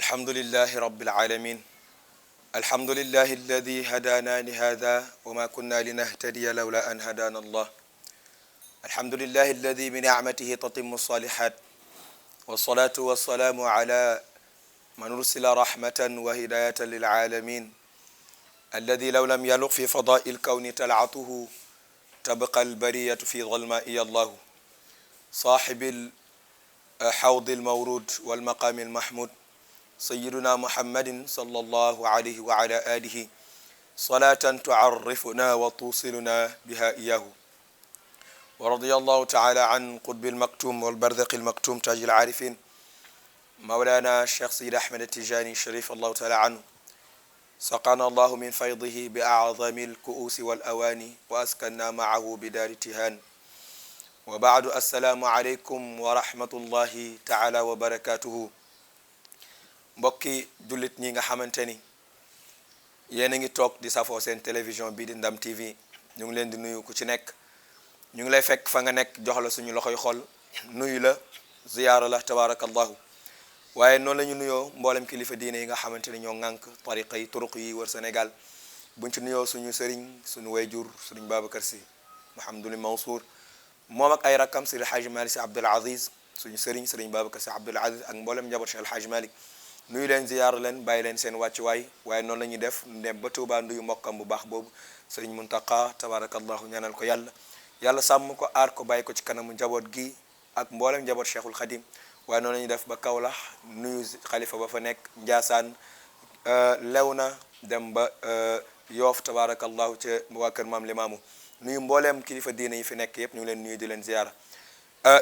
الحمد لله رب العالمين الحمد لله الذي هدانا لهذا وما كنا لنهتدي لولا أن هدانا الله الحمد لله الذي بنعمته تتم الصالحات والصلاة والسلام على من أرسل رحمة وهداية للعالمين الذي لو لم يلق في فضاء الكون تلعته تبقى البرية في ظلماء الله صاحب الحوض المورود والمقام المحمود سيدنا محمد صلى الله عليه وعلى آله صلاة تعرفنا وتوصلنا بها إياه ورضي الله تعالى عن قطب المكتوم والبرزق المكتوم تاج العارفين مولانا الشيخ سيد أحمد التجاني الشريف الله تعالى عنه سقانا الله من فيضه بأعظم الكؤوس والأواني وأسكننا معه بدار تهان وبعد السلام عليكم ورحمة الله تعالى وبركاته mbokki jullit ñi nga xamante ni yéen a ngi toog di safoo seen télévision bii di Ndam TV ñu ngi leen di nuyu ku ci nekk ñu ngi lay fekk fa nga nekk jox la suñu loxoy xol nuyu la ziyaara la tabarakallahu waaye noonu la ñu nuyoo mboolem kilifa diine yi nga xamante ni ñoo ŋànk tariqa yi turuq yi wër Sénégal buñ ci nuyoo suñu sëriñ suñu wayjur sëriñ Babacar Sy Mouhamadul Mansour moom ak ay rakkam Seydi El Hadji Malick Sy Abdoul Aziz suñu sëriñ Babacar Sy Abdoul Aziz ak mboolem njaboot Cheikh El Hadji Malick nuyu leen ziyaara leen bàyyi leen seen wàccuwaay waaye noonu la ñuy def dem ba Tuubaa nduyu mbokkam bu baax boobu sëriñ Muntaqa tabarakallahu ñaanal ko yàlla sàmm ko aar ko bàyyi ko ci kanamu njaboot gi ak mboolem njaboot Cheikhul Khadim waaye noonu la ñuy def ba Kaolack nuyu xalifa ba fa nekk Njaasaan Lewna dem ba Yoof tabarakallahu ca waa kër maam Limaamu nuyu mbooleem kilifa diine yi fi nekk yëpp ñu ngi leen nuyu di leen ziyaara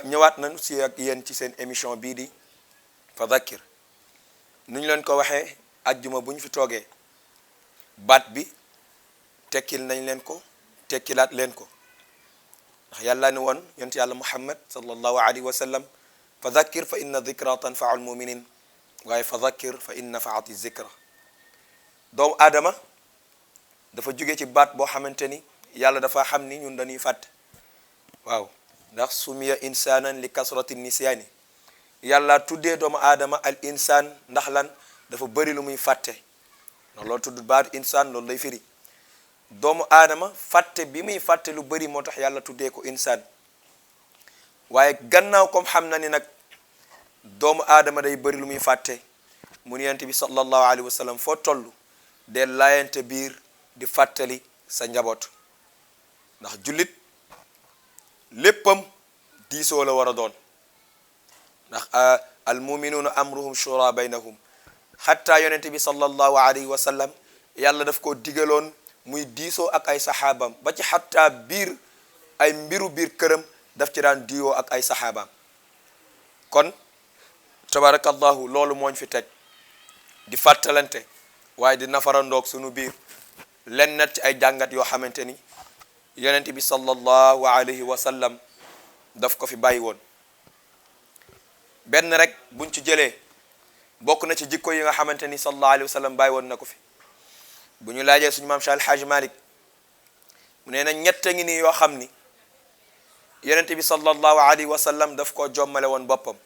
ñëwaat nañu si ak yéen ci seen émission bii di Fadhakkir nu ñu leen ko waxee ajjuma bu ñu fi toogee baat bi tekkil nañ leen ko tekkilaat leen ko ndax yàlla ni woon yonent yàlla muhammad sallallahu alayhi wa sallam fa dhakkir fa inna dhikra tanfau almuminin waaye fa dhakkir fa in nafaati zikra doomu aadama dafa jóge ci baat boo xamante ni yàlla dafa xam ni ñun dañuy fàtte waaw ndax sumiya insanan li kasrati nisyaani yàlla tuddee doomu aadama al insaan ndax lan dafa bëri lu muy fàtte ndax loolu tudd baatu insaan loolu lay firi doomu aadama fàtte bi muy fàtte lu bëri moo tax yàlla tuddee ko insaan waaye gannaaw comme xam na ni nag doomu aadama day bëri lu muy fàtte mu yonent bi sallallahu alayhi wa sallam foo toll de laayante biir di fàttali sa njaboot ndax jullit léppam diisoo la war a doon ndax almuminuuna amruhum shura baynahum xatta yonente bi sallallahu alayhi wa sallam yàlla daf ko digaloon muy diisoo ak ay saxaabaam ba ci xatta ay mbiru biir këram daf ci daan diwoo ak ay saxaabaam kon tabarakallahu loolu mooñ fi teg di fàttalante waaye di nafarandoog sunu biir len nat ci ay jàngat yoo xamante ni yonente bi sallallahu alayhi wa sallam daf ko fi bàyyi woon benn rek buñ ci jëlee bokk na ci jikko yi nga xamante ni sallallahu alayhi wa sallam bàyyi woon na ko fi bu ñu laajee suñu maam Cheikh El Hadji Malick mu nee na ñett ngi nii yoo xam ni yonente bi sallallahu alayhi wa sallam daf koo jommale woon boppam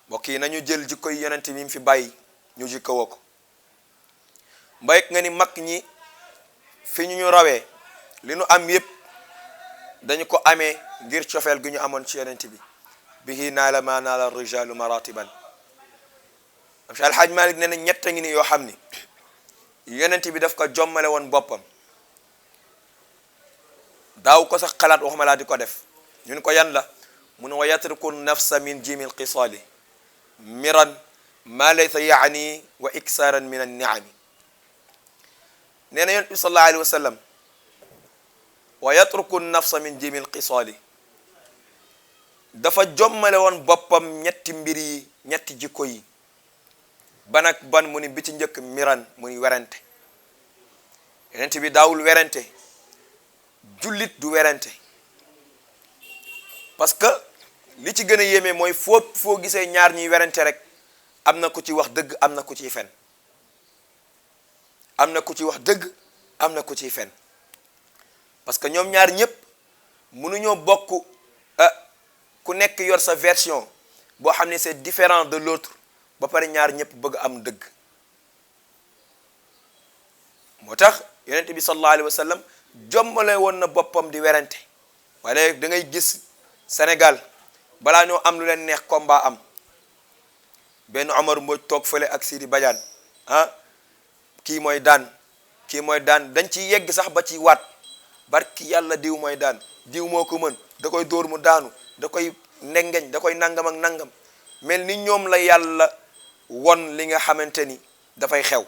mbokk yi nañu jël jikko yi yonente bi mu fi bàyyi ñu jikko woo ko mbayeg nga ni mag ñi fi ñu rawee li nu am yépp dañu ko amee ngir cofeel gi ñu amoon ci yonente bi bihi naala ma naala rijalu maratiban am Cheikh El Hadji Malick nee na ñett ngi ni yoo xam ni yonent bi daf ko jommale woon boppam daaw ko sax xalaat waxuma laa di ko def ñu ni ko yan la mu ne wa yatruku nafsa min jimil qisaali miran ma laysa yaani wa iksaran min anniami nee na yonent bi sallallahu alayhi wa sallam wa yatruku nafsa min jimil qisaali dafa jommale woon boppam ñetti mbir yi ñetti jikko yi ban ak ban mu ni bi ci njëkk miran mu ni werante yonent bi daawul werante jullit du werante parce que li ci gën a yéeme mooy foo gisee ñaar ñuy werante rek am na ku ci wax dëgg am na ku ciy fen am na ku ci wax dëgg am na ku ciy fen parce que ñoom ñaar ñëpp mënuñoo bokk ku nekk yor sa version boo xam ne c'est différent de l'autre ba pare ñaar ñëpp bëgg am dëgg. moo tax yonent bi sallallahu alayhi wa sallam jommale woon na boppam di werante waaye da ngay gis Sénégal balaa ñoo am lu leen neex combat am benn Omar Mbodj toog fële ak Sidi Badiane kii mooy daan dañ ci yegg sax ba ci waat barki yàlla diw mooy daan diw moo ko mën da koy dóor mu daanu da koy ndengeñ da koy nangam ak nangam mel ni ñoom la yàlla won li nga xamante ni dafay xew.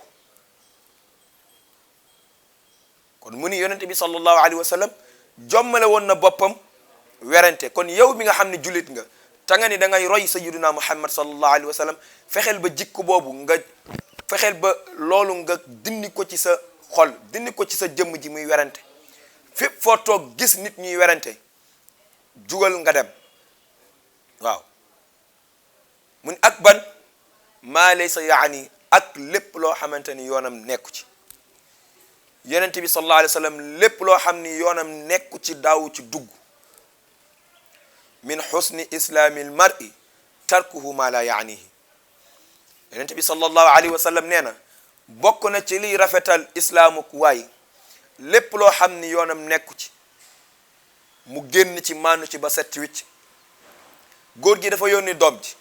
kon mu ni yonente bi sallallahu alayhi wa sallam jommale woon na boppam werante. kon yow mi nga xam ne jullit nga ta nga ni da ngay roy sayyiduna Muhammad sallallahu alayhi wa sallam fexeel ba jikko boobu nga fexeel ba loolu nga dindi ko ci sa xol dindi ko ci sa jëmm ji muy werante. fépp foo toog gis nit ñuy werante jugal nga dem waaw mun ak ban maa laysa yaani ak lépp loo xamante ni yoonam nekku ci. yonent bi sallallahu alayhi wa sallam lépp loo xam ni yoonam nekku ci daawu ci dugg. min xusni islaamil mar'i tarkuhu ma la yaanihi. yonent bi sallallahu alayhi wa sallam nee na bokk na ci liy rafetal islaamuk waay lépp loo xam ni yoonam nekku ci mu génn ci maanu ci ba set wicc. góor gi dafa yónni doom ji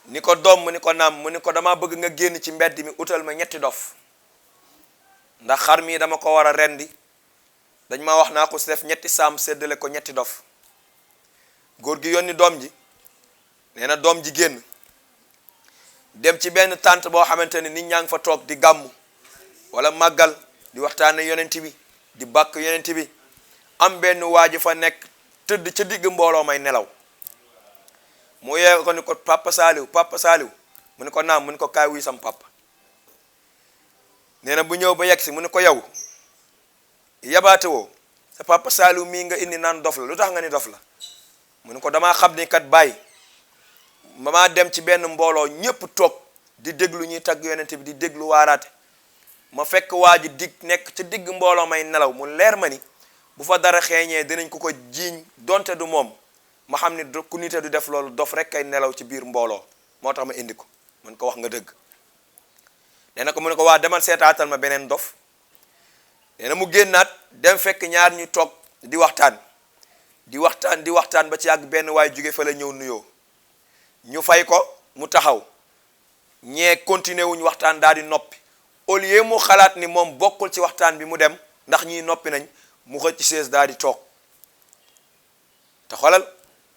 ni ko doom mu ni ko naam mu ni ko dama bëgg nga génn ci mbedd mi utal ma ñetti dof ndax xar mi dama ko war a rendi dañ ma wax naa ko si def ñetti saam séddale ko ñetti dof. góor gi yónni doom ji nee na doom ji génn dem ci benn tànt boo xamante ne nit ñaa ngi fa toog di gàmmu wala màggal di waxtaane yonent bi di bàkk yonent bi am benn waa ji fa nekk tëdd ca digg mbooloo may nelaw. mu yee ko ni ko papa Saliou mu ni ko naam mu ni ko kaay wuy sam papa. nee na bu ñëw ba yegg si mu ni ko yow yabaate woo sa papa Saliou mii nga indi naan dof la lu tax nga ni dof la. mu ni ko damaa xam ni kat bàyyi maa dem ci benn mbooloo ñépp toog di déglu ñuy tagg yonent bi di déglu waaraate ma fekk waa ji dig nekk ci digg mbooloo may nelaw mu leer ma ni bu fa dara xeeñee dinañ ko jiiñ donte du moom ma xam ni ku nite du def loolu dof rek kay nelaw ci biir mbooloo moo tax ma indi ko. mun ko wax nga dëgg. nee na ko mu ne ko waa demal seetaatal ma beneen dof. nee na mu génnaat dem fekk ñaar ñu toog di waxtaan ba ci yàgg benn waay jóge fa la ñëw nuyoo ñu fay ko mu taxaw ñee continuer wuñ waxtaan daal di noppi au lieu mu xalaat ni moom bokkul ci waxtaan bi mu dem ndax ñiy noppi nañ mu xëcc ci chaise daal di toog te xoolal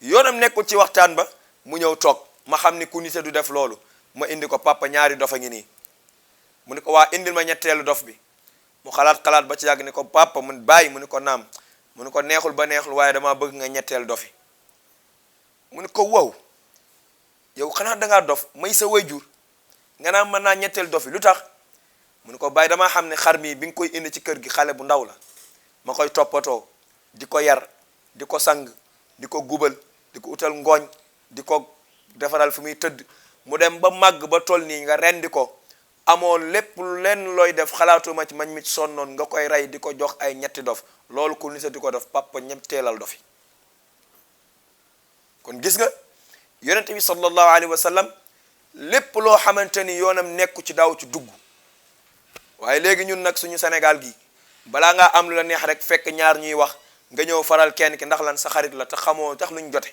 yoonam nekkul ci waxtaan ba mu ñëw toog ma xam ni ku nite du def loolu ma indi ko papa ñaari dof a ngi nii. mu ni ko waa indil ma ñetteelu dof bi mu xalaat ba ci yàgg ni ko papa mun bàyyi mu ni ko naam mu ni ko neexul ba neexul waaye dama bëgg nga ñetteel dofi. mu ni ko wow yow xanaa dangaa dof may sa wayjur nga naan mën naa ñetteel dofi lu tax. mu ni ko bàyyi damaa xam ne xar mi bi nga koy indi ci kër gi xale bu ndaw la ma koy toppatoo di ko yar di ko sang di ko gubal di ko utal ngooñ di ko defaral fi muy tëdd mu dem ba màgg ba toll nii nga rendi ko amoo lépp lenn looy def xalaatuma ci mañ mi sonnoon nga koy rey di ko jox ay ñetti dof loolu ku nisa di ko def papa ñetteelal dofi. kon gis nga yonente bi sallallahu alayhi wa sallam lépp loo xamante ni yoonam nekku ci daaw ci dugg. waaye léegi ñun nag suñu Sénégal gi balaa ngaa am lu la neex rek fekk ñaar ñuy wax nga ñëw faral kenn ki ndax lan sa xarit la te xamoo tax luñ jote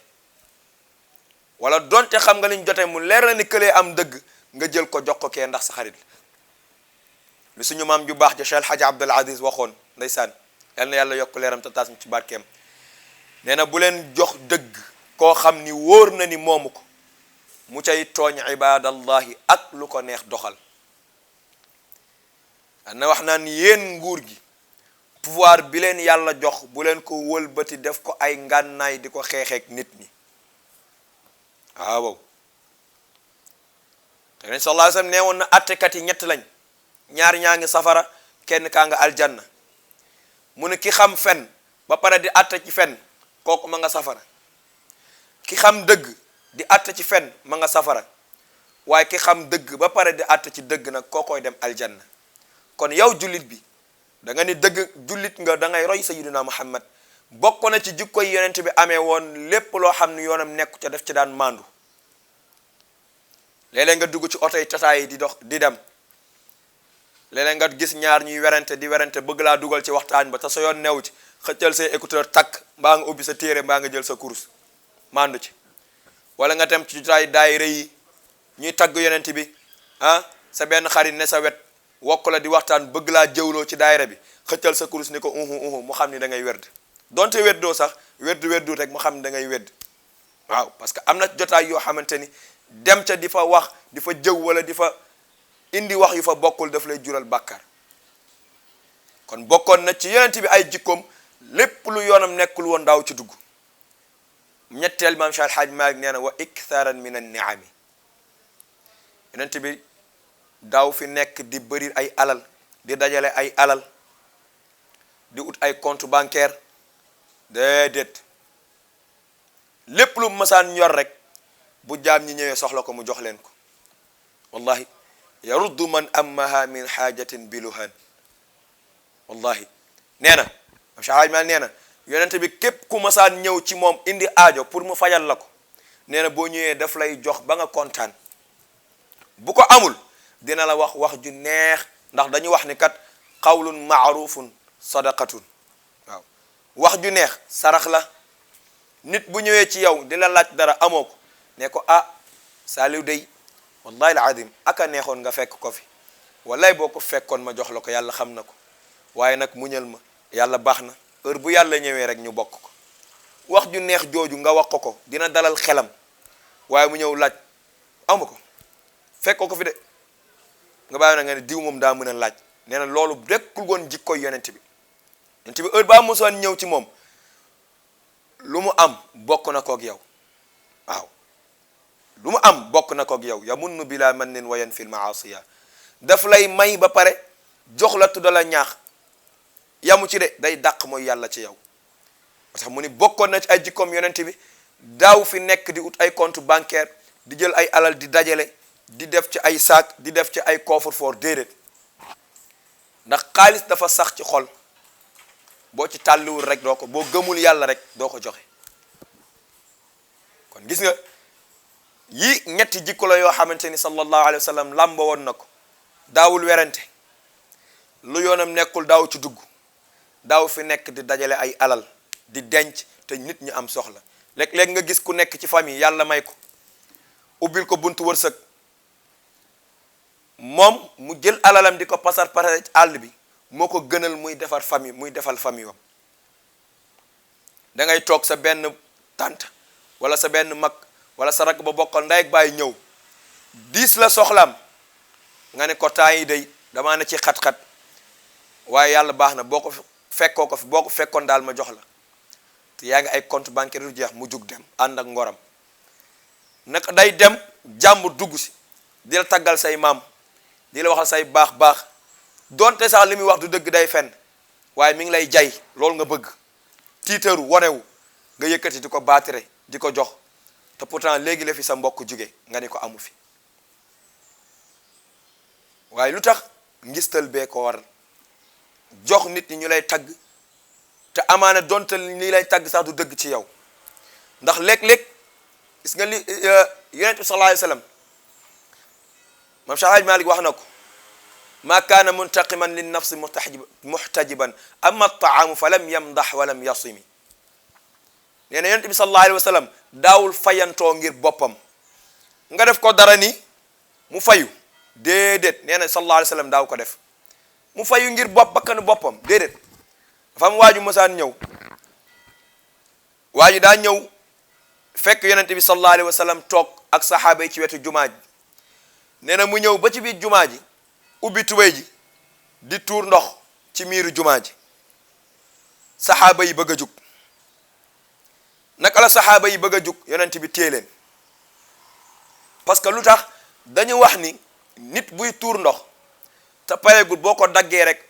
wala donte xam nga liñ jote mu leer la ni këlee am dëgg nga jël ko jox ko kee ndax sa xarit la. lu suñu maam ju baax ja Cheikh El Hadj Abdoul Aziz waxoon ndeysaan yal na yàlla yokk leeram te taas mu ci barkeem nee na bu leen jox dëgg koo xam ni wóor na ni moomu ko mu cay tooñ ibadallahi ak lu ko neex doxal. ana wax naan yéen nguur gi pouvoir bi leen yàlla jox bu leen ko wëlbati def ko ay ngànnaay di ko xeexeek nit ñi. waaw te sallallahu alayhi wasallam nee woon na attekat yi ñett lañ ñaar ñaa ngi safara kenn kaa nga aljanna mu ne ki xam fen ba pare di atte ci fen kooku ma nga safara ki xam dëgg di atte ci fen ma nga safara waaye ki xam dëgg ba pare di atte ci dëgg nag kookoy dem aljanna. kon yow jullit bi da nga ni dëgg jullit nga da ngay roy sayyidina Muhammad bokk na ci jikko yi yonent bi amee woon lépp loo xam ne yoonam nekku ca def ci daan maandu léeg-léeg nga dugg ci oto yi tata yi di dox di dem léeg-léeg nga gis ñaar ñuy werante di werante bëgg laa dugal ci waxtaan ba te sa yoon new ci xëccal say écouteur takk mbaa nga ubbi sa téere mbaa nga jël sa kurus mandu ci. wala nga dem ci jotaay daayira yi ñuy tagg yonent bi sa benn xarit ne sa wet wokk la di waxtaan bëgg laa jëwloo ci daayira bi xëccal sa kurus ni ko mu xam ni da ngay werd donte weddoo sax weddu rek mu xam ni da ngay wedd waaw parce que am na jotaay yoo xamante ni dem ca di fa wax di fa jëw wala di fa indi wax yu fa bokkul daf lay jural bàkkaar kon bokkoon na ci yonent bi ay jikkoom lépp lu yoonam nekkul woon daaw ci dugg. ñetteel maam Cheikh Alhaaj Maalik nee na wa iktharan min an-ni'ami yonent bi daaw fi nekk di bëri ay alal di dajale ay alal di ut ay compte bancaire déedéet lépp lu masaan ñor rek bu jaam ñi ñëwee soxla ko mu jox leen ko wallahi yaruddu man ammaha min xaajatin biluhan wallahi nee na maam Cheikh Alhaaj Maalik nee na yonent bi képp ku masaan ñëw ci moom indi aajo pour mu fajal la ko nee na boo ñëwee daf lay jox ba nga kontaan bu ko amul dina la wax ju neex ndax dañu wax ni kat qawlun ma'rufun sadaqatun waaw wax ju neex sarax la nit bu ñëwee ci yow di la laaj dara amoo ko ne ko Saliou dey wallahi alazim aka neexoon nga fekk ko fi wallahi boo ko fekkoon ma jox la ko yàlla xam na ko waaye nag muñal ma yàlla baax na heure bu yàlla ñëwee rek ñu bokk ko wax ju neex jooju nga wax ko dina dalal xelam waaye mu ñëw laaj amu ko fekk ko fi de nga bàyyi na nga ne diw moom daa mën a laaj nee na loolu rekkul woon jikkoy yonent bi heure ba mosoon ñëw ci moom lu mu am bokk na koog yow waaw lu mu am bokk na koog yow yamunnu bila mannin wa yanfil maasiya daf lay may ba pare jox la tudda la ñaax yamu ci de day dàq mooy yàlla ci yow tax mu ni bokkoon na ci ay jikkoom yonent bi daaw fi nekk di ut ay compte bancaire di jël ay alal di dajale di def ci ay sac di def ci ay coffre-fort déedéet ndax xaalis dafa sax ci xol boo ci tàlliwul rek doo ko boo gëmul yàlla rek doo ko joxe kon gis nga yi ñetti jikko la yoo xamante ni sallallahu alayhi wa sallam làmbo woon na ko daawul werante lu yoonam nekkul daaw ci dugg daaw fi nekk di dajale ay alal di denc te nit ñi am soxla léeg-léeg nga gis ku nekk ci famille yàlla may ko ubbil ko buntu wërsëg moom mu jël alalam di ko pasar ci àll bi moo ko gënal muy defal famille wam da ngay toog sa benn tante wala sa benn mag wala sa rak ba bokkal ndey ak baay ñëw diis la soxlaam nga ne ko temps yi day damaa ne ci xat-xat waaye yàlla baax na boo ko fekkoon daal ma jox la te yaa ngi ay compte bancaire yu jeex mu jug dem ànd ak ngoram naka day dem jàmbur dugg si di la taggal say maam di la waxal say baax donte sax li muy wax du dëgg day fenn waaye mi ngi lay jay loolu nga bëgg tiitaru wonewu nga yëkkati di ko baatire di ko jox te pourtant léegi la fi sa mbokk jóge nga ni ko amu fi waaye lu tax ngistal bee ko waral jox nit ñi ñu lay tagg te amaana donte li lay tagg sax du dëgg ci yow ndax léeg-léeg gis nga li yonent bi sallallahu alayhi wa sallam maam Cheikh Alhaaj Malik wax na ko ma kaana muntaqiman lin nafsi muhtajiban amma taamu fa lam yamdax wa lam yasimi nee na yonent bi sallallahu alayhi wa sallam daawul fayantoo ngir boppam nga def ko dara ni mu fayu déedéet nee na sallallahu alayhi wa sallam daaw ko def mu fayu ngir bakkanu boppam déedéet dafa am waaju mësaan ñëw waaju daa ñëw fekk yonent bi sallallahu alayhi wa sallam toog ak saxaaba yi ci wetu jumaa ji nee na mu ñëw ba ci biir jumaa ji ubbi tubéy ji di tuur ndox ci miiru jumaa ji saxaaba yi bëgg a jug naka la saxaaba yi bëgg a jug yonent bi téye leen parce que lu tax dañu wax ni nit buy tuur ndox te pareegul boo ko daggee rek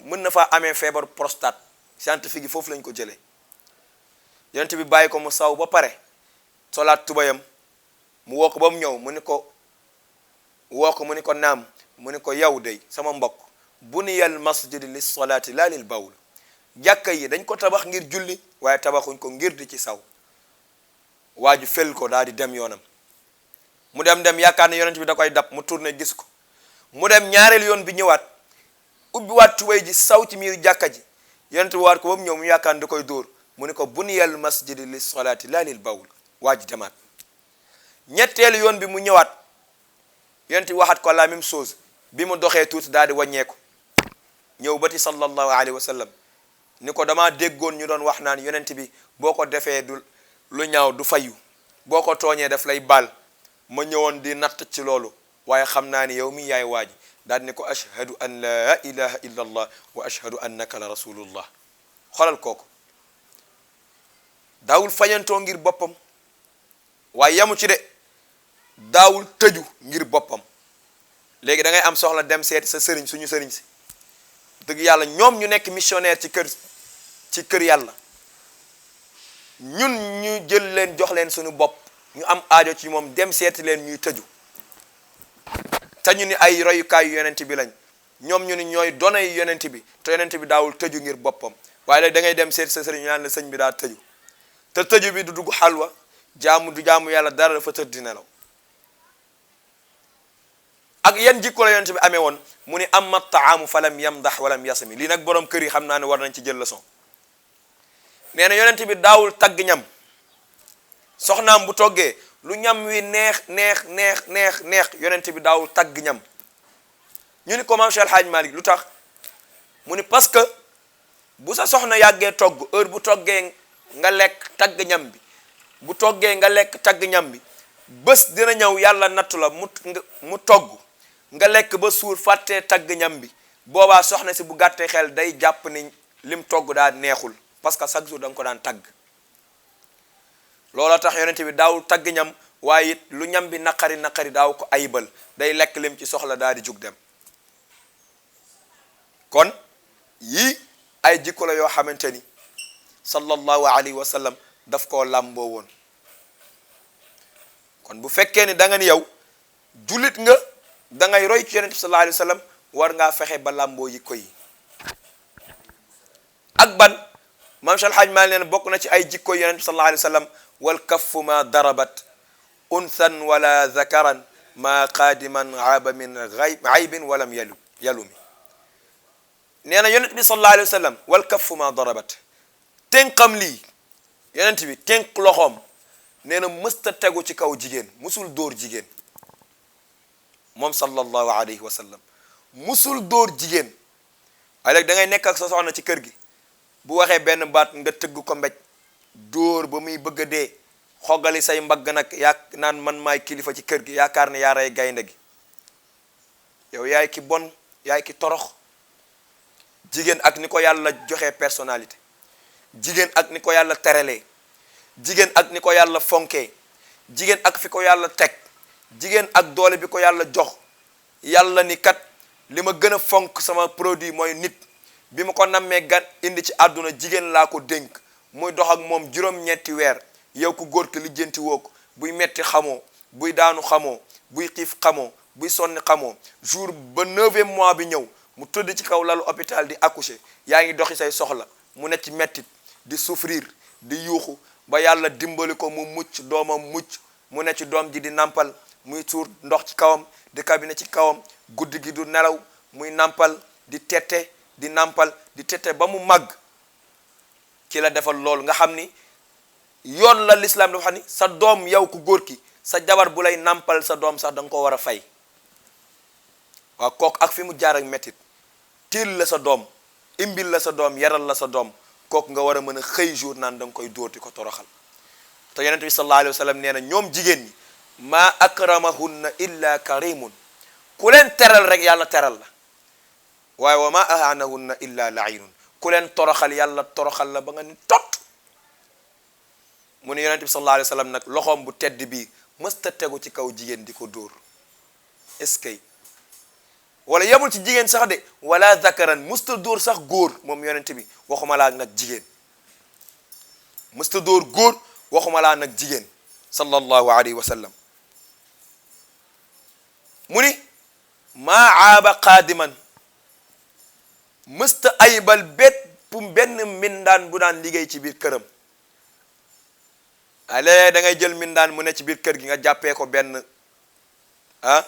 mën na faa amee feebar prostate scientifique yi foofu lañ ko jëlee yonent bi bàyyi ko mu saw ba pare solaat tubayam mu woo ko ba mu ñëw mu ni ko naam mu ni ko yow day sama mbokk buniyal masjid lis salaati la lil bawl jàkka yi dañ ko tabax ngir julli waaye tabaxuñ ko ngir di ci saw waaju fel ko daal di dem yoonam mu dem yaakaar ne yonent bi da koy dab mu tourné gis ko mu dem ñaareel yoon bi ñëwaat ubbi waat tubéy ji saw ci miir jàkka ji yonent bi waat ko ba mu ñëw mu yaakaar ne da koy dóor mu ne ko buniyal masjid lis salaati la lil bawl waa ji demaat ñetteelu yoon bi mu ñëwaat yonent bi waxaat ko la même chose bi mu doxee tuuti daal di wàññeeku ñëw ba ti sallallahu alayhi wa sallam ni ko dama déggoon ñu doon wax naan yonent bi boo ko defee du lu ñaaw du fayu boo ko tooñee daf lay baal ma ñëwoon di natt ci loolu waaye xam naa ni yow mi yaay waaji daal ni ko ashhadu an la ilaha illa allah wa ashhadu annaka la rasulullah xoolal kooku daawul fayantoo ngir boppam waaye yamu ci de daawul tëju ngir boppam léegi da ngay am soxla dem seeti sa sëriñ suñu sëriñ si dëgg yàlla ñoom ñu nekk missionnaire ci kër yàlla ñun ñu jël leen jox leen suñu bopp ñu am aajo ci moom dem seeti leen ñuy tëju te ñu ni ay royukaayu yonent bi lañ ñoom ñu ni ñooy donay yonent bi te yonent bi daawul tëju ngir boppam waaye léegi da ngay dem seeti sa sëriñ ñu naan la sëñ bi daa tëju te tëju bi du dugg xalwa du jaamu yàlla dara dafa tëdd di nelaw ak yan jikko la yonent bi amee woon mu ni amma taamu falam yamdax walam yasmi lii nag borom kër yi xam naa ne war nañ ci jël leçon nee na yonent bi daawul tagg ñam soxnaam bu toggee lu ñam wi neex yonent bi daawul tagg ñam ñu ni ko maam Cheikh El Hadj Malick lu tax mu ni parce que bu sa soxna yàggee togg heure bu toggee nga lekk tagg ñam bi bu toggee nga lekk tagg ñam bi bés dina ñëw yàlla nattu la mu togg nga lekk ba suur fàttee tagg ñam bi boobaa soxna si bu gàttee xel day jàpp ni lim togg daa neexul parce que chaque jour da nga ko daan tagg looloo tax yonent bi daawul tagg ñam waaye it lu ñam bi naqari daaw ko ayibal day lekk lim ci soxla daal di jug dem kon yii ay jikko la yoo xamante ni sallallahu alayhi wa sallam daf koo làmboo woon kon bu fekkee ni da nga ni yow jullit nga da ngay roy ci yonent bi sallallahu alayhi wa sallam war ngaa fexe ba làmboo yi koy ak ban maam Cheikh El Hadj Malick nee na bokk na ci ay jikko yonent bi sallallahu alayhi wa sallam wal kaffu ma darabat unthan wala zakaran ma qaadiman aaba min aybin walam yalumi nee na yonent bi sallallahu alayhi wa sallam wal kaffu ma darabat tënkam lii yonent bi tënk loxoom nee na mësta tegu ci kaw jigéen musul dóor jigéen moom sallallahu alayhi wa sallam musul dóor jigéen waaye léegi da ngay nekk ak sa soxna ci kër gi bu waxee benn baat nga tëgg ko mbéj dóor ba muy bëgg a dee xogali say mbagg nag yaa naan man maay kilifa ci kër gi yaakaar ne yaa rey gaynde gi yow yaay ki bon yaay ki torox jigéen ak ni ko yàlla joxe personnalité jigéen ak ni ko yàlla terelee jigéen ak ni ko yàlla fonkee jigéen ak fi ko yàlla teg jigéen ak doole bi ko yàlla jox yàlla ni kat li ma gën a fonk sama produit mooy nit bi ma ko nammee gan indi ci àdduna jigéen laa ko dénk muy dox ak moom juróom-ñetti weer yow ku góor ki lijjanti woo ko buy metti xamoo buy daanu xamoo buy xiif xamoo buy sonni xamoo jour ba 9e mois bi ñëw mu tëdd ci kaw lalu hôpital di accoucher yaa ngi doxi say soxla mu ne ci mettit di souffrir di yuuxu ba yàlla dimbali ko mu mucc doomam mucc mu ne ci doom ji di nampal muy tuur ndox ci kawam di kabine ci kawam guddi gi du nelaw muy nampal di tette di nampal di tette ba mu màgg ci la defal loolu nga xam ni yoon la l'islam dafa xam ni sa doom yow ku góor ki sa jabar bu lay nampal sa doom sax da nga ko war a fay waaw kooku ak fi mu jaar ak mettit tiil la sa doom imbil la sa doom yaral la sa doom kooku nga war a mën a xëy jour naan da nga koy dóor di ko toroxal te yonent bi sallallahu alayhi wa sallam nee na ñoom jigéen ñi maa akramahunna illa karimun ku leen teral rek yàlla teral la waaye wa ma ahanahunna illa lainun ku leen toroxal yàlla toroxal la ba nga ni tot mu ne yonent bi sallallahu alayhi wa sallam nag loxoom bu tedd bii mësta tegu ci kaw jigéen di ko dóor est-ce que wala yemul ci jigéen sax de wala zakaran mësta dóor sax góor moom yonent bi waxuma laa nag jigéen mësta dóor góor waxuma laa nag jigéen sallallahu alayhi wa sallam mu ni maa aaba qaadiman mësta ayibal benn mindaan bu daan liggéey ci biir këram ale da ngay jël mindaan mu ne ci biir kër gi nga jàppee ko benn ah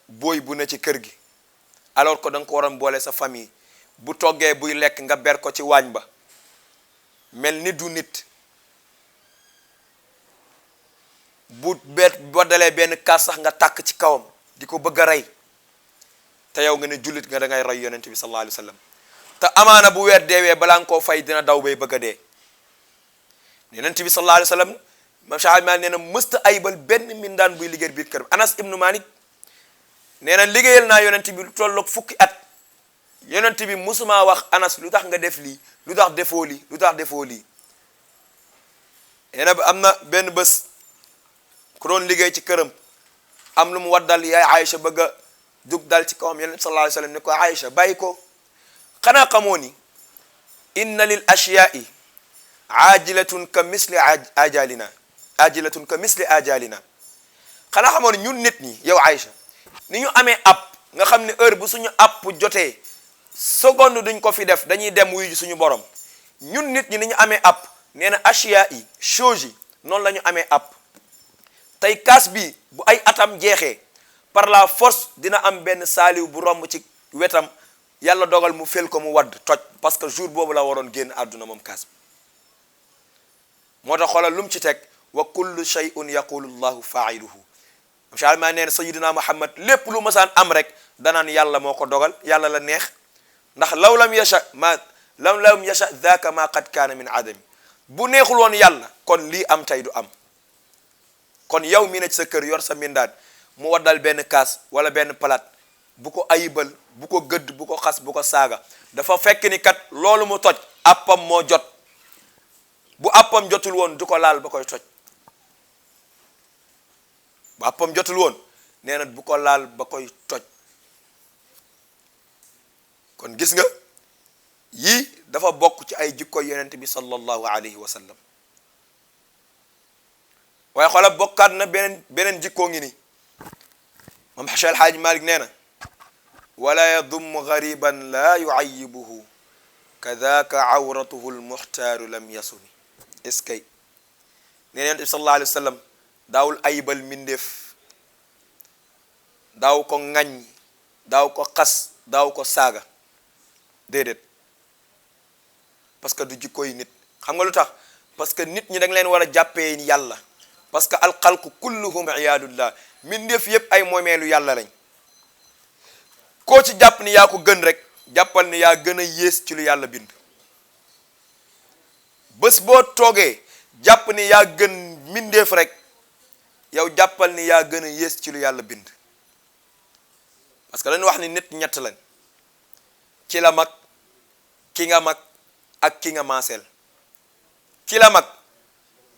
booy bu ne ci kër gi alors que da nga ko waroon boole sa famille bu toggee buy lekk nga ber ko ci waañ ba mel ni du nit bu boo dalee benn kaas sax nga tàkk ci kawam di ko bëgg a rey te yow nga ne jullit nga da ngay roy yonent bi sallallahu alayhi wa sallam te amaana bu weer deewee balaa nga koo fay dina daw bay bëgg a dee yonent bi sallallahu alayhi wa sallam macha allah nee na mësta aybal benn mindaan buy liggéey biir kër Anas ibnu Malik nee na liggéeyal naa yonent bi lu tolloog fukki at yonent bi musuma wax Anas lu tax nga def lii lu tax defoo lii lu tax defoo lii nee na am na benn bés ku doon liggéey ci këram am lu mu waddal yaay Aïcha bëgg a jug dal ci kawam yonent sallallahu alayhi wa sallam ne ko Aïcha bàyyi ko xanaa xamoo ni inna lil ashyaa'i ajilatun ka misli ajalina ajilatun ka misli ajalina xanaa xamoo ni ñun nit ñi yow Aïcha ni ñu amee app nga xam ne heure bu suñu app jotee seconde duñ ko fi def dañuy dem wuyu suñu borom ñun nit ñi ni ñu amee app nee na ashyaa'i choses yi noonu la ñu amee app tey kaas bi bu ay atam jeexee par la force dina am benn saaliw bu romb ci wetam yàlla dogal mu fel ko mu wadd toj parce que jour boobu la waroon génn àdduna moom kaas bi moo tax xoolal lu mu ci teg wa kullu shay'un yaqulu llahu faa'iluhu macha allah nee na sayyidina Muhammad lépp lu masaan am rek danaan yàlla moo ko dogal yàlla la neex ndax law lam yasha dhaka ma qad kaana min adami bu neexul woon yàlla kon lii am tey du am kon yow mi ne ci sa kër yor sa mindaan mu waddal benn kaas wala benn palaat bu ko ayibal bu ko gëdd bu ko xas bu ko saaga dafa fekk ni kat loolu mu toj appam moo jot bu appam jotul woon du ko laal ba koy toj bu appam jotul woon nee na bu ko laal ba koy toj kon gis nga yii dafa bokk ci ay jikko yonent bi sallallahu alayhi wa sallam waaye xoola bokkaat na beneen jikkoo ngi ni moom Cheikh El Hadj Malick nee na wala yadummu gariban la yuayibuhu kadaka awratuhu lmuxtaaru lam yasumi est-ce que nee yonent bi sallallahu alayhi wa sallam daawul ayibal mindeef daaw ko ŋaññ daaw ko xas daaw ko saaga déedéet parce que du jikkooy nit xam nga lu tax parce que nit ñi da nga leen war a jàppee yàlla parce que alxalqu kulluhum iyadullah mindeef yépp ay moomeelu yàlla lañ koo ci jàpp ni yaa ko gën rek jàppal ni yaa gën a yées ci lu yàlla bind bés boo toogee jàpp ni yaa gën mindeef rek yow jàppal ni yaa gën a yées ci lu yàlla bind parce que dañu wax ni nit ñett lañ ki la mag ki nga mag ak ki nga maaseel ki la mag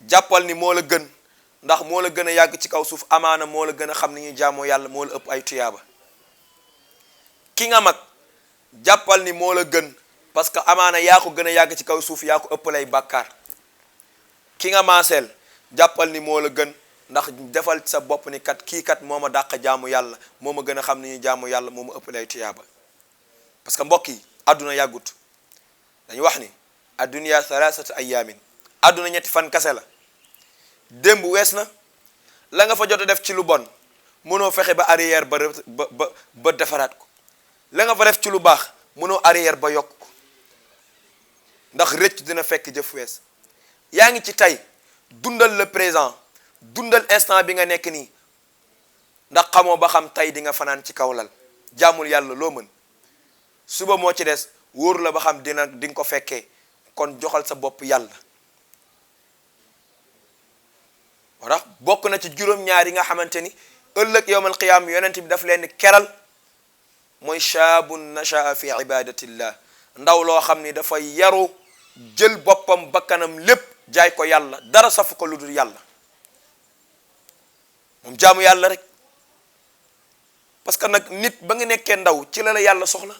jàppal ni moo la gën ndax moo la gën a yàgg ci kaw suuf amaana moo la gën a xam ni ñuy jaamoo yàlla moo la ëpp ay tuyaaba ki nga mag jàppal ni moo la gën parce que amaana yaa ko gën a yàgg ci kaw suuf yaa ko ëpp lay bàkkaar ki nga maaseel jàppal ni moo la gën ndax defal sa bopp ni kat kii kat moo ma dàq jaamu yàlla moo ma gën a xam ni ñuy jaamu yàlla moo ma ëpp lay tuyaaba parce que mbokk yi àdduna yàggut dañu wax ni addunya thalathatu ayamin àdduna ñetti fan kase la démb wees na la nga fa jot a def ci lu bon mënoo fexe ba arrière ba defaraat ko la nga fa def ci lu baax mënoo arrière ba yokk ko ndax rëcc dina fekk jëf wees yaa ngi ci tey dundal le présent dundal instant bi nga nekk nii ndax xamoo ba xam tey di nga fanaan ci kaw lal jaamul yàlla loo mën suba moo ci des wóor la ba xam di nga ko fekkee kon joxal sa bopp yàlla wala bokk na ci juróom-ñaar yi nga xamante ni ëllëg yowmal qiyaam yonent bi daf leen keral mooy shaabun nashaa fi ibadatillah ndaw loo xam ni dafa yaru jël boppam bakkanam lépp jaay ko yàlla dara safu ko lu dul yàlla moom jaamu yàlla rek parce que nag nit ba nga nekkee ndaw ci la yàlla soxla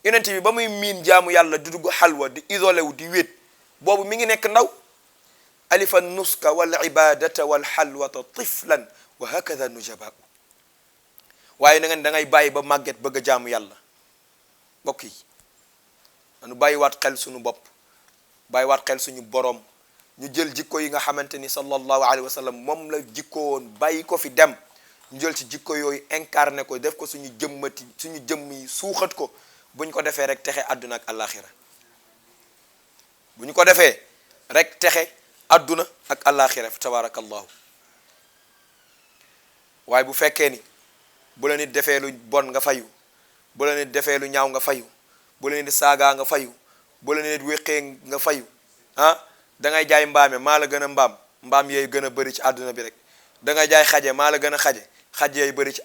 yonent bi ba muy miin jaamu yàlla di dugg xalwa di isolé wu di wéet boobu mi ngi nekk ndaw alifa nuska wal ibadata wal xalwata tiflan wa hakada nujaba waaye na ngeen da ngay bàyyi ba màgget bëgg a jaamu yàlla mbokk yi nanu bàyyiwaat xel suñu bopp bàyyiwaat xel suñu boroom ñu jël jikko yi nga xamante ni sallallahu alayhi wa sallam moom la jikko woon bàyyi ko fi dem ñu jël ci jikko yooyu incarné ko def ko suñu jëmm yi suuxat ko bu ñu ko defee rek texe àdduna ak àllaaxira bu ñu ko defee rek texe àdduna ak àllaaxira tabarakallahu waaye bu fekkee ni bu la nit defee lu bon nga fayu bu la nit defee lu ñaaw nga fayu bu la nit saagaa nga fayu bu la nit wéqee nga fayu da ngay jaay mbaame maa la gën a mbaam yooyu gën a bëri ci àdduna bi rek da ngay jaay xaje maa la gën a xaj yooyu bëri ci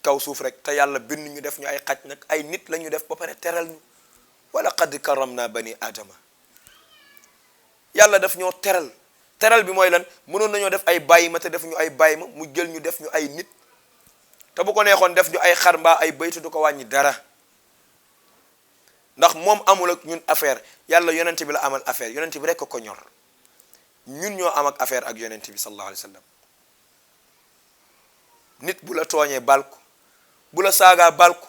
kaw suuf rek te yàlla bind ñu def ñu ay xaj nag ay nit la ñu def ba pare teral ñu wala qad karamna bani adama yàlla daf ñoo teral bi mooy lan mënoon nañoo def ay bàyyi ma te def ñu ay bàyyi ma mu jël ñu def ñu ay nit te bu ko neexoon def ñu ay xar mbaa ay baytu du ko wàññi dara ndax moom amul ak ñun affaire yàlla yonent bi la amal affaire yonent bi rek ko ñor ñun ñoo am ak affaire ak yonent bi sallallahu alayhi wa sallam nit bu la tooñee balku bu la saagaa balku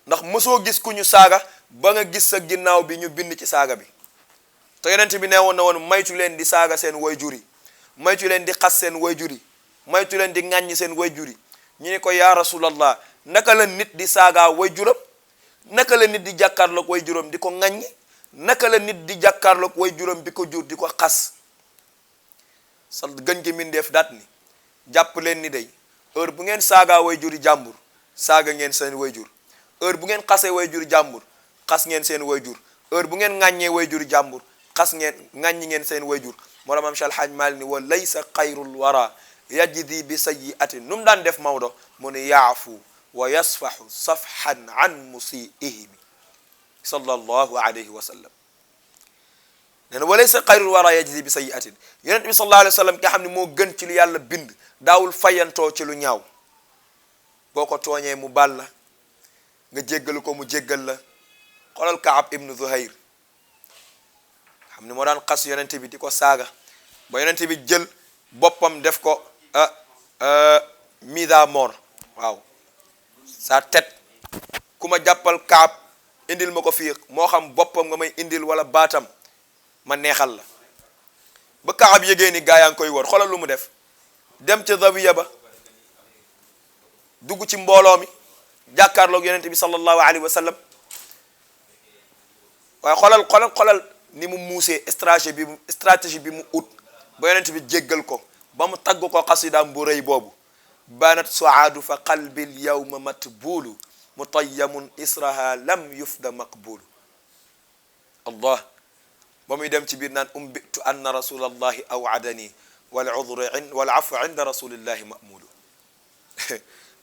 ndax mësoo gis ku ñu saaga ba nga gis sa ginnaaw bi ñu bind ci saaga bi te yonent bi nee woon na woon maytu leen di saaga seen wayjur yi maytu leen di xas seen wayjur yi maytu leen di ŋàññi seen wayjur yi ñu ne ko yaa rasulallah naka la nit di saagaa wayjuram naka la nit di jàkkaarloog wayjuram di ko ŋàññi naka la nit di jàkkaarloog wayjuram bi ko jur di ko xas sa gën gi mindeef daat ni jàpp leen ni day heure bu ngeen saagaa wayjuri jàmbur saaga ngeen seen wayjur heure bu ngeen xasee wayjuri jàmbur xas ngeen seen wayjur heure bu ngeen ŋàññee wayjuri jàmbur xas ngeen ŋàññi ngeen seen wayjur moo tax Maam Cheikh Al Hadj Malick ni wa laysa xayrul wara yajdi bi sayyi'atin nu mu daan def Maodo mu ne yaafu wa yasfahu safhan an musiihim sallallahu alayhi wa sallam nee na wa laysa xayrul wara yajdi bi sayyi'atin yonent bi sallallahu alayhi wa sallam nga xam ne moo gën ci lu yàlla bind daawul fayantoo ci lu ñaaw boo ko tooñee mu baal la nga jéggal ko mu jéggal la xoolal Kaab ibnu Zuhayr xam ne moo daan xas yonent bi di ko saaga ba yonent bi jël boppam def ko mise à mort waaw sa tête ku ma jàppal Kaab indil ma ko fii moo xam boppam nga may indil wala baatam ma neexal la ba Kaab yégée ni gaa yaa ngi koy wër xoolal lu mu def dem ca zawiya ba dugg ci mbooloo mi jàkkaarloog yonent bi sallallahu alayhi wa sallam waaye xoolal ni mu muusee stratégie bi mu ut ba yonent bi jéggal ko ba mu tagg ko xasidaam bu rëy boobu banat suaadu fa qalbil yawma matbulu mutayyamun israha lam yufda maqbulu allah ba muy dem ci biir naan umbitu anna rasulallahi aw'adani wal afu inda rasulillahi ma'mulu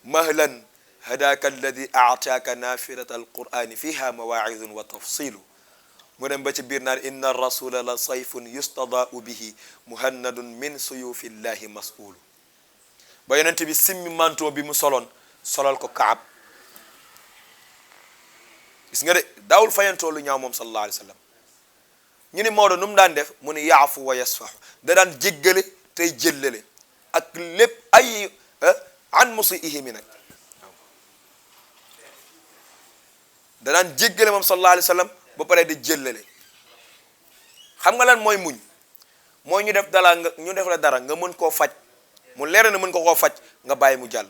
mahlan hadaka alladi a'taaka nafirata alqur'ani fiha mawa'idun wa tafsilu mu dem ba ci biir naan inna rasula la sayfun yustadaa'u bihi muhannadun min suyufillahi mas'ulu ba yonent bi simmi manto bi mu solal ko Kaab gis nga de daawul fayantoo lu ñaaw moom sallallahu alayhi wa sallam ñu ni Maodo nu mu daan def mu ni yaafu wa yasfahu da daan jéggale tey jëllale ak lépp ay an musiihimi nag da daan jéggale moom sallallahu alayhi wa sallam ba pare di jëllale xam nga lan mooy muñ mooy ñu def la dara nga mën koo faj mu leer na mën ko koo faj nga bàyyi mu jàll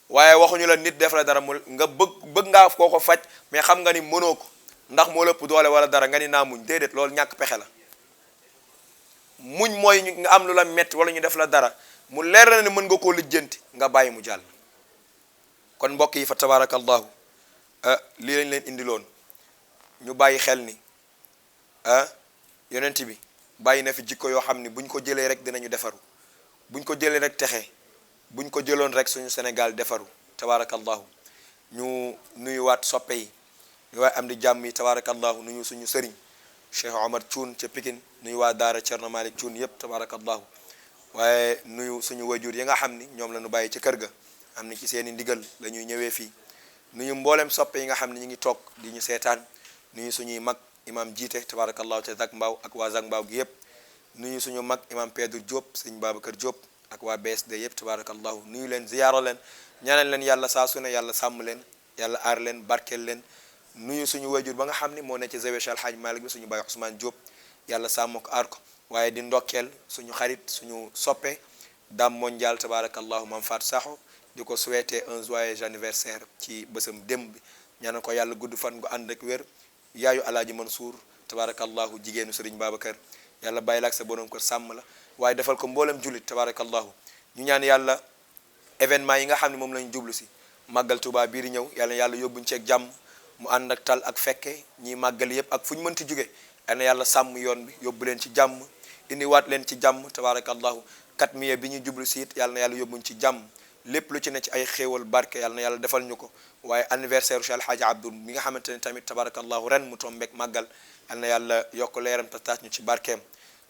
waaye waxuñu la nit def la dara mu nga bëgg ngaa koo ko faj mais xam nga ni mënoo ko ndax moo lëpp doole wala dara nga ni naa muñ déedéet loolu ñàkk pexe la muñ mooy nga am lu la metti wala ñu def la dara mu leer na ni mën nga koo lijjanti nga bàyyi mu jàll kon mbokk yi fa tabarakallahu lii lañ leen indiloon ñu bàyyi xel ni yonent bi bàyyi na fi jikko yoo xam ni buñ ko jëlee rek dinañu defaru buñ ko jëlee rek texe buñ ko jëloon rek suñu Sénégal defaru tabarakallahu ñu nuyuwaat soppe yi ñu waaye am di jàmm yi tabarakallahu nuyu suñu sëriñ Cheikh Omar Thioune ca Pikine nuyu waa daara Thierno Malick Thioune yëpp tabarakallahu waaye nuyu suñu wajur yi nga xam ni ñoom la ñu bàyyi ci kër ga am ni ci seen i ndigal la ñuy ñëwee fii nuyu mboolem soppe yi nga xam ne ñu ngi toog di ñu seetaan nuyu suñuy mag imam jiite tabarakallahu te Zac Mbao ak waa Zac Mbao gi yëpp nuyu suñu mag imam Pedro Diop sëñ Babacar Diop ak waa BSD yëpp tabarakallahu nuyu leen ziyaaro leen ñaanal leen yàlla saa su ne yàlla sàmm leen yàlla aar leen barkeel leen nuyu suñu wajur ba nga xam ni moo ne ci Zawiya Cheikh Al Hadj Malick bi suñu baay Ousmane Diop yàlla sàmm ko aar ko waaye di ndokkeel suñu xarit suñu soppe dame mondial tabarakallahu Mame Fatou Sakho di ko souhaiter un joyeux anniversaire ci bésam démb bi ñaanal ko yàlla gudd fan gu ànd ak wér yaayu alaaji Mansour tabarakallahu jigéenu Serigne Babacar yàlla bàyyi la ak sa borom kër sàmm la waaye defal ko mboolem jullit tabarakallahu ñu ñaan yàlla événement yi nga xam ne moom lañu jublu si màggal Tuubaa bii di ñëw yàlla yàlla yóbbuñ ci ak jàmm mu ànd ak tal ak fekke ñiy màggal yépp ak fu ñu mënti jóge yàlla sàmm yoon bi yóbbu leen ci jàmm indiwaat leen ci jàmm tabarakallahu katmiya bi ñu jublu si it yàlla na yàlla yóbbuñ ci jàmm lépp lu ci ne ci ay xéewal barke yàlla na yàlla defal ñu ko waaye anniversaire Cheikh Alhaaji Abdou mi nga xamante ne tamit tabarakallahu ren mu tombeek màggal yàlla na yàlla yokk leeram te taas ñu ci barkeem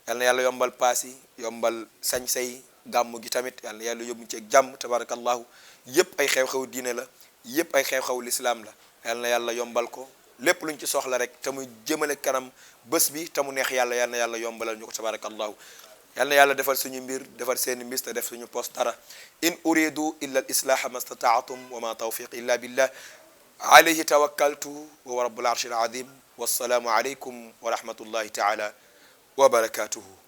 yàlla na yàlla yombal paas yi yombal sañ-say gàmm gi tamit yàlla na yàlla yóbbuñ ci ak jàmm tabarakallahu yépp ay xew-xew diine la yépp ay xew-xew lislaam la yàlla na yàlla yombal ko lépp luñ ci soxla rek te muy jëmale kanam bés bi te mu neex yàlla yàlla na yàlla yombalal ñu ko tabarakallahu yàlla na yàlla defal suñu mbir defal seeni mbis te def suñu post dara in uridu illa al islaha ma stataatum wa ma tawfiq illa billah alayhi tawakkaltu wa rabbul arshil azim wassalaamu alaykum wa rahmatullahi taala wa barakatuhu